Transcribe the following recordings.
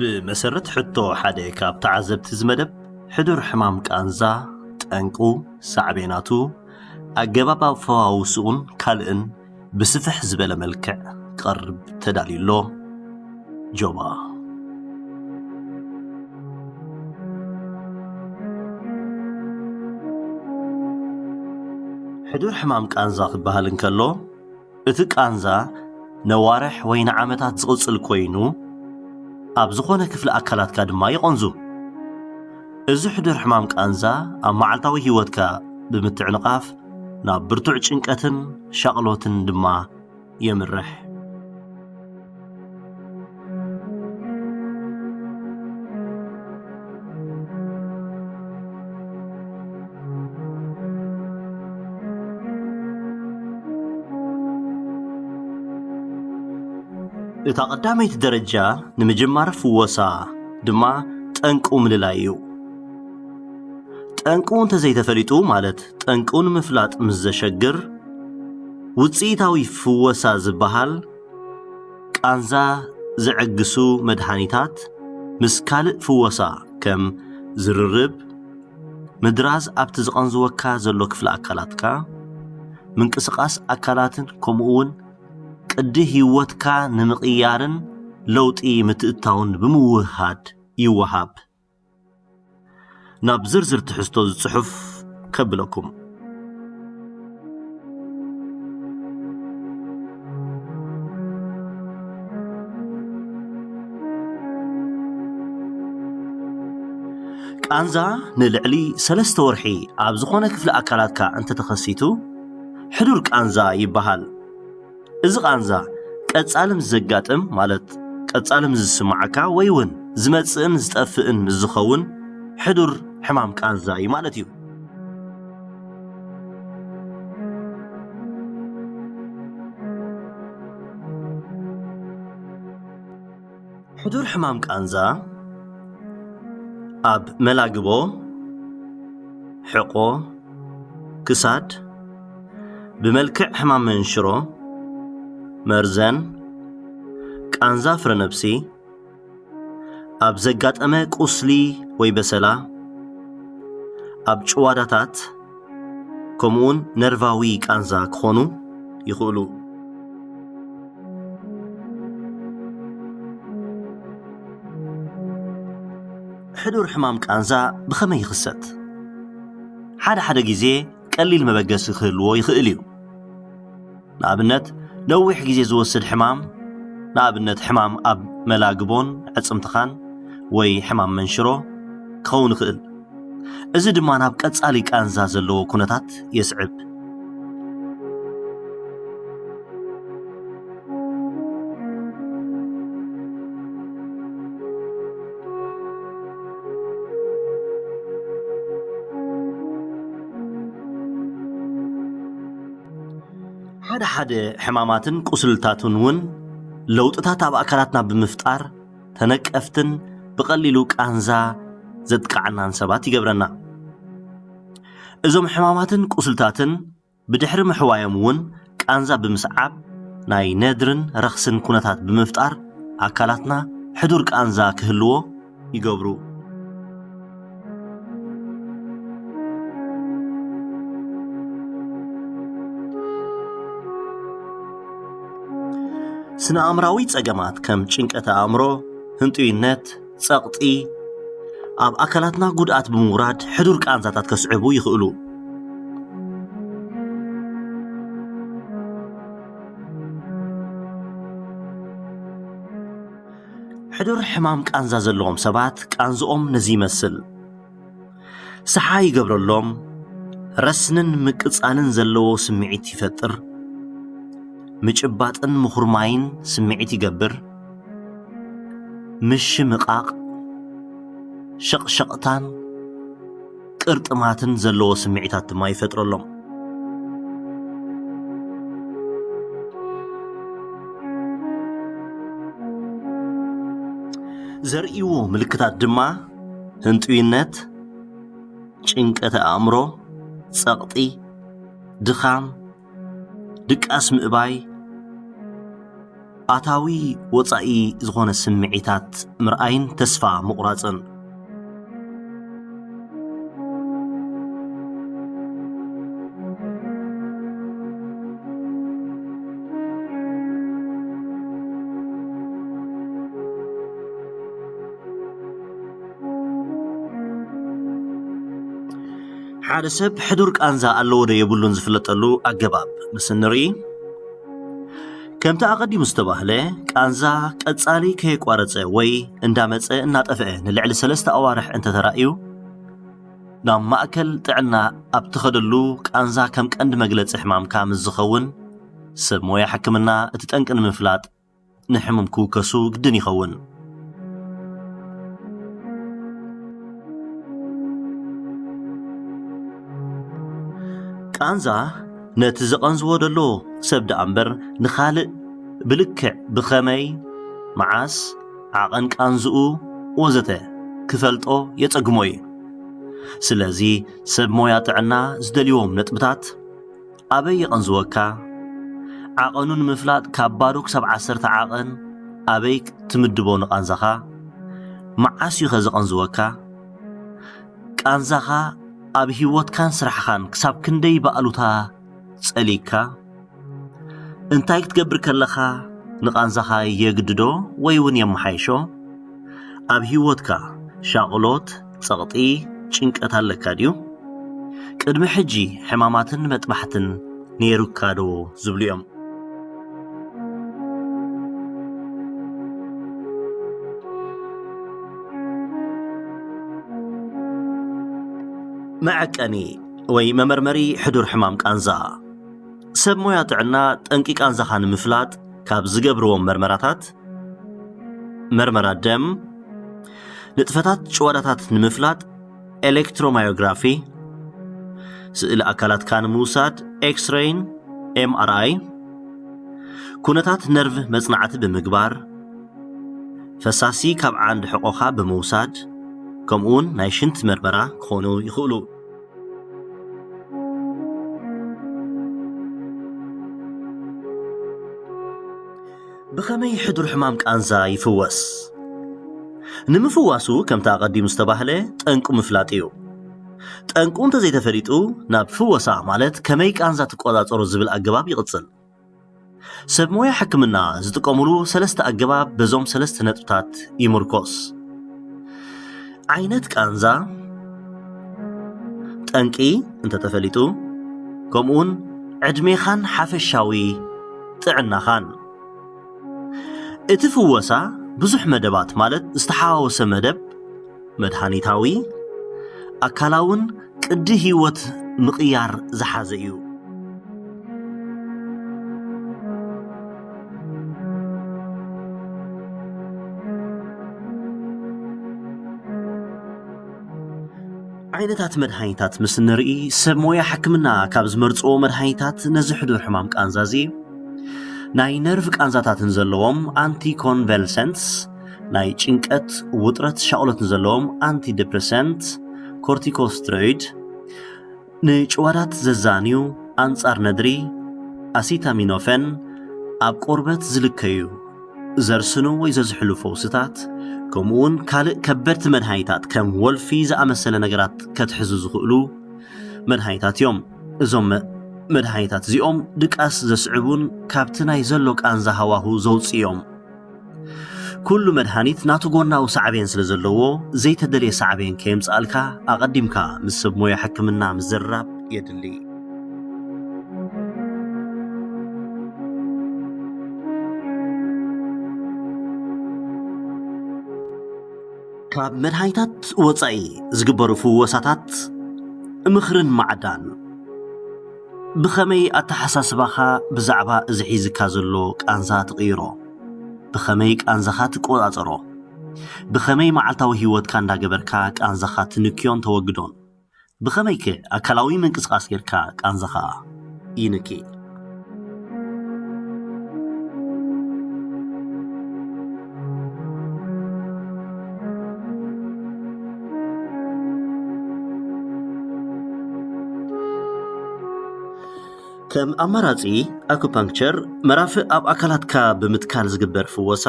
ብመሰረት ሕቶ ሓደ ካብ ተዓዘብቲ እዚ መደብ፣ ሕዱር ሕማም ቃንዛ፣ ጠንቁ፣ ሳዕቤናቱ፣ ኣገባብ ኣፈዋውስኡን ካልእን ብስፍሕ ዝበለ መልክዕ ክቐርብ ተዳልዩ ኣሎ። ጆባ። ሕዱር ሕማም ቃንዛ ክበሃል እንከሎ፣ እቲ ቃንዛ ነዋርሕ ወይ ንዓመታት ዝቕጽል ኮይኑ፣ ኣብ ዝኾነ ክፍሊ ኣካላትካ ድማ ይቐንዙ። እዚ ሕዱር ሕማም ቃንዛ ኣብ መዓልታዊ ህይወትካ ብምትዕንቓፍ፣ ናብ ብርቱዕ ጭንቀትን ሻቕሎትን ድማ የምርሕ። እታ ቀዳመይቲ ደረጃ ንምጅማር ፍወሳ ድማ ጠንቁ ምልላይ እዩ። ጠንቁ እንተዘይተፈሊጡ፣ ማለት ጠንቁ ንምፍላጥ ምስ ዘሸግር፣ ውጽኢታዊ ፍወሳ ዝበሃል፣ ቃንዛ ዘዕግሱ መድሃኒታት ምስ ካልእ ፍወሳ፣ ከም ዝርርብ፣ ምድራዝ ኣብቲ ዝቐንዝወካ ዘሎ ክፍሊ ኣካላትካ፣ ምንቅስቓስ ኣካላትን ከምኡ እውን ቅዲ ህይወትካ ንምቕያርን ለውጢ ምትእትታውን ብምውህሃድ ይወሃብ። ናብ ዝርዝር ትሕዝቶ ዝጽሑፍ ከብለኩም። ቃንዛ ንልዕሊ ሰለስተ ወርሒ ኣብ ዝኾነ ክፍሊ ኣካላትካ እንተተኸሲቱ፣ ሕዱር ቃንዛ ይበሃል። እዚ ቃንዛ ቀጻሊ ምስ ዘጋጥም፣ ማለት ቀጻሊ ምስ ዝስምዓካ ወይ እውን ዝመጽእን ዝጠፍእን ምስ ዝኸውን፣ ሕዱር ሕማም ቃንዛ እዩ ማለት እዩ። ሕዱር ሕማም ቃንዛ ኣብ መላግቦ፣ ሕቆ፣ ክሳድ፣ ብመልክዕ ሕማም መንሽሮ፣ መርዘን፣ ቃንዛ ፍረነብሲ፣ ኣብ ዘጋጠመ ቁስሊ ወይ በሰላ፣ ኣብ ጭዋዳታት፣ ከምኡውን ነርቫዊ ቃንዛ ክኾኑ ይኽእሉ። ሕዱር ሕማም ቃንዛ ብኸመይ ይኽሰት? ሓደ ሓደ ግዜ ቀሊል መበገሲ ክህልዎ ይኽእል እዩ። ንኣብነት፣ ነዊሕ ግዜ ዝወስድ ሕማም፣ ንኣብነት ሕማም ኣብ መላግቦን ዕጽምትኻን ወይ ሕማም መንሽሮ ክኸውን ይኽእል። እዚ ድማ ናብ ቀጻሊ ቃንዛ ዘለዎ ኩነታት የስዕብ። ሓደ ሓደ ሕማማትን ቁስልታትን እውን ለውጥታት ኣብ ኣካላትና ብምፍጣር ተነቀፍትን ብቐሊሉ ቃንዛ ዘጥቃዓናን ሰባት ይገብረና። እዞም ሕማማትን ቁስልታትን ብድሕሪ ምሕዋዮም እውን ቃንዛ ብምስዓብ ናይ ነድርን ረኽስን ኩነታት ብምፍጣር ኣካላትና ሕዱር ቃንዛ ክህልዎ ይገብሩ። ስነ ኣእምራዊ ጸገማት ከም ጭንቀት ኣእምሮ፣ ህንጡይነት፣ ጸቕጢ፣ ኣብ ኣካላትና ጉድኣት ብምውራድ ሕዱር ቃንዛታት ከስዕቡ ይኽእሉ። ሕዱር ሕማም ቃንዛ ዘለዎም ሰባት ቃንዝኦም ነዚ ይመስል። ሰሓ ይገብረሎም፣ ረስንን ምቅጻልን ዘለዎ ስምዒት ይፈጥር። ምጭባጥን ምኹርማይን ስምዒት ይገብር። ምሽምቓቕ፣ ሸቕሸቕታን ቅርጥማትን ዘለዎ ስምዒታት ድማ ይፈጥረሎም። ዘርእይዎ ምልክታት ድማ ህንጡይነት፣ ጭንቀት ኣእምሮ፣ ጸቕጢ፣ ድኻም፣ ድቃስ ምእባይ፣ ኣታዊ ወጻኢ ዝኾነ ስምዒታት ምርኣይን ተስፋ ምቑራጽን። ሓደ ሰብ ሕዱር ቃንዛ ኣለዎ ዶ የብሉን ዝፍለጠሉ ኣገባብ ምስ እንርኢ፣ ከምቲ ኣቐዲሙ ዝተባህለ፣ ቃንዛ ቀጻሊ ከየቋረጸ ወይ እንዳመጸ እናጠፍአ ንልዕሊ ሰለስተ ኣዋርሕ እንተተራእዩ፣ ናብ ማእከል ጥዕና ኣብ ትኸደሉ፣ ቃንዛ ከም ቀንዲ መግለጺ ሕማምካ ምስ ዝኸውን፣ ሰብ ሞያ ሕክምና እቲ ጠንቂ ንምፍላጥ ንሕሙም ክውከሱ ግድን ይኸውን። ቃንዛ ነቲ ዘቐንዝዎ ዘሎ ሰብ ደኣ እምበር ንኻልእ ብልክዕ ብኸመይ፣ መዓስ፣ ዓቐን ቃንዝኡ ወዘተ ክፈልጦ የጸግሞ እዩ። ስለዚ ሰብ ሞያ ጥዕና ዝደልይዎም ነጥብታት ኣበይ የቐንዝወካ? ዓቐኑ ንምፍላጥ ካብ ባዶ ክሳብ ዓሰርተ ዓቐን ኣበይ ትምድቦ ንቓንዛኻ? መዓስ እዩ ኸ ዘቐንዝወካ? ቃንዛኻ ኣብ ህይወትካን ስራሕኻን ክሳብ ክንደይ ብኣሉታ ጸሊግካ? እንታይ ክትገብር ከለኻ ንቓንዛኻ የግድዶ ወይ እውን የመሓይሾ? ኣብ ህይወትካ ሻቕሎት፣ ጸቕጢ፣ ጭንቀት ኣለካ ድዩ? ቅድሚ ሕጂ ሕማማትን መጥባሕትን ነይሩካ ዶ? ዝብሉ እዮም። መዐቀኒ ወይ መመርመሪ ሕዱር ሕማም ቃንዛ። ሰብ ሞያ ጥዕና ጠንቂ ቃንዛኻ ንምፍላጥ ካብ ዝገብርዎም መርመራታት፣ መርመራ ደም፣ ንጥፈታት ጭዋዳታት ንምፍላጥ ኤሌክትሮማዮግራፊ፣ ስእሊ ኣካላትካ ንምውሳድ ኤክስሬይን ኤምኣርኣይ፣ ኩነታት ነርቭ መጽናዕቲ ብምግባር፣ ፈሳሲ ካብ ዓንዲ ሕቖኻ ብምውሳድ፣ ከምኡውን ናይ ሽንቲ መርመራ ክኾኑ ይኽእሉ። ብኸመይ ሕዱር ሕማም ቃንዛ ይፍወስ? ንምፍዋሱ ከምቲ ኣቐዲሙ ዝተባህለ ጠንቁ ምፍላጥ እዩ። ጠንቁ እንተዘይተፈሊጡ ናብ ፍወሳ ማለት ከመይ ቃንዛ ትቆጻጸሮ ዝብል ኣገባብ ይቕጽል። ሰብ ሞያ ሕክምና ዝጥቀሙሉ ሰለስተ ኣገባብ በዞም ሰለስተ ነጥብታት ይምርኮስ። ዓይነት ቃንዛ፣ ጠንቂ እንተተፈሊጡ፣ ከምኡውን ዕድሜኻን ሓፈሻዊ ጥዕናኻን። እቲ ፍወሳ ብዙሕ መደባት ማለት ዝተሓዋወሰ መደብ መድሃኒታዊ፣ ኣካላውን ቅዲ ህይወት ምቕያር ዝሓዘ እዩ። ዓይነታት መድሃኒታት ምስ ንርኢ፣ ሰብ ሞያ ሕክምና ካብ ዝመርጽዎ መድሃኒታት ነዚ ሕዱር ሕማም ቃንዛ እዚ ናይ ነርቭ ቃንዛታትን ዘለዎም ኣንቲኮንቨልሰንትስ፣ ናይ ጭንቀት፣ ውጥረት፣ ሻቕሎትን ዘለዎም ኣንቲደፕረሰንት፣ ኮርቲኮስትሮይድ፣ ንጭዋዳት ዘዛንዩ፣ ኣንጻር ነድሪ፣ ኣሲታሚኖፈን፣ ኣብ ቆርበት ዝልከዩ፣ ዘርስኑ ወይ ዘዝሕሉ ፈውስታት፣ ከምኡውን ካልእ ከበድቲ መድሃኒታት ከም ወልፊ ዝኣመሰለ ነገራት ከትሕዙ ዝኽእሉ መድሃኒታት እዮም። እዞም መ-፣ መድሃኒታት እዚኦም ድቃስ ዘስዕቡን ካብቲ ናይ ዘሎ ቃንዛ ሃዋሁ ዘውጽኡ እዮም። ኩሉ መድሃኒት ናቱ ጎናዊ ሳዕቤን ስለ ዘለዎ፣ ዘይተደልየ ሳዕቤን ከየምጽኣልካ ኣቐዲምካ ምስ ሰብ ሞያ ሕክምና ምዝርራብ የድሊ። ካብ መድሃኒታት ወጻኢ ዝግበሩ ፍወሳታት፣ ምኽርን ማዕዳን። ብኸመይ ኣተሓሳስባኻ ብዛዕባ እዚ ሒዝካ ዘሎ ቃንዛ ትቕይሮ? ብኸመይ ቃንዛኻ ትቆጻጸሮ? ብኸመይ መዓልታዊ ህይወትካ እንዳገበርካ ቃንዛኻ ትንክዮን ተወግዶን? ብኸመይከ ኣካላዊ ምንቅስቓስ ጌርካ ቃንዛኻ ይንኪ? ከም ኣማራጺ፣ ኣኩፓንክቸር መራፍእ ኣብ ኣካላትካ ብምትካል ዝግበር ፍወሳ፣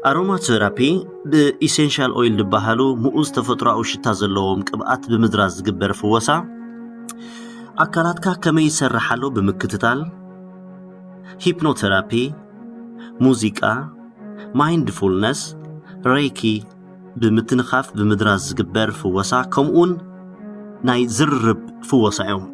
ኣሮማ ቴራፒ፣ ብኢሴንሻል ኦይል ዝበሃሉ ምኡዝ ተፈጥሮኣዊ ሽታ ዘለዎም ቅብኣት ብምድራዝ ዝግበር ፍወሳ፣ ኣካላትካ ከመይ ይሰርሕ ኣሎ ብምክትታል፣ ሂፕኖቴራፒ፣ ሙዚቃ፣ ማይንድፉልነስ፣ ሬኪ ብምትንኻፍ ብምድራዝ ዝግበር ፍወሳ፣ ከምኡውን ናይ ዝርርብ ፍወሳ እዮም።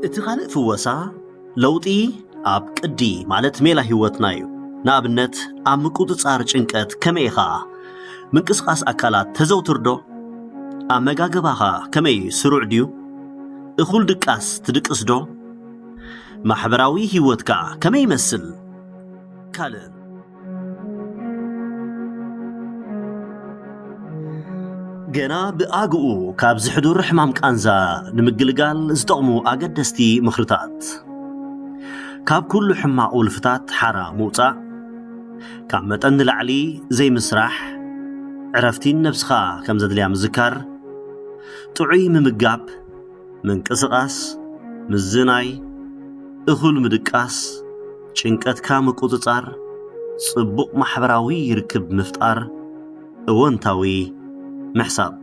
እቲ ካልእ ፍወሳ ለውጢ ኣብ ቅዲ ማለት ሜላ ህይወትና እዩ። ንኣብነት ኣብ ምቁጽጻር ጭንቀት ከመይ ኢኻ? ምንቅስቓስ ኣካላት ተዘውትር ዶ? ኣመጋግባኻ ከመይ እዩ? ስሩዕ ድዩ? እኹል ድቃስ ትድቅስ ዶ? ማሕበራዊ ህይወትካ ከመይ ይመስል? ካልእን ገና ብኣግኡ ካብ ዝሕዱር ሕማም ቃንዛ ንምግልጋል ዝጠቕሙ ኣገደስቲ ምኽርታት። ካብ ኩሉ ሕማቕ ውልፍታት ሓራ ምውጻእ፣ ካብ መጠን ንላዕሊ ዘይምስራሕ፣ ዕረፍቲን ነብስኻ ከም ዘድልያ ምዝካር፣ ጥዑይ ምምጋብ፣ ምንቅስቓስ፣ ምዝናይ፣ እኹል ምድቃስ፣ ጭንቀትካ ምቁጽጻር፣ ጽቡቕ ማሕበራዊ ርክብ ምፍጣር፣ እወንታዊ ምሕሳብ።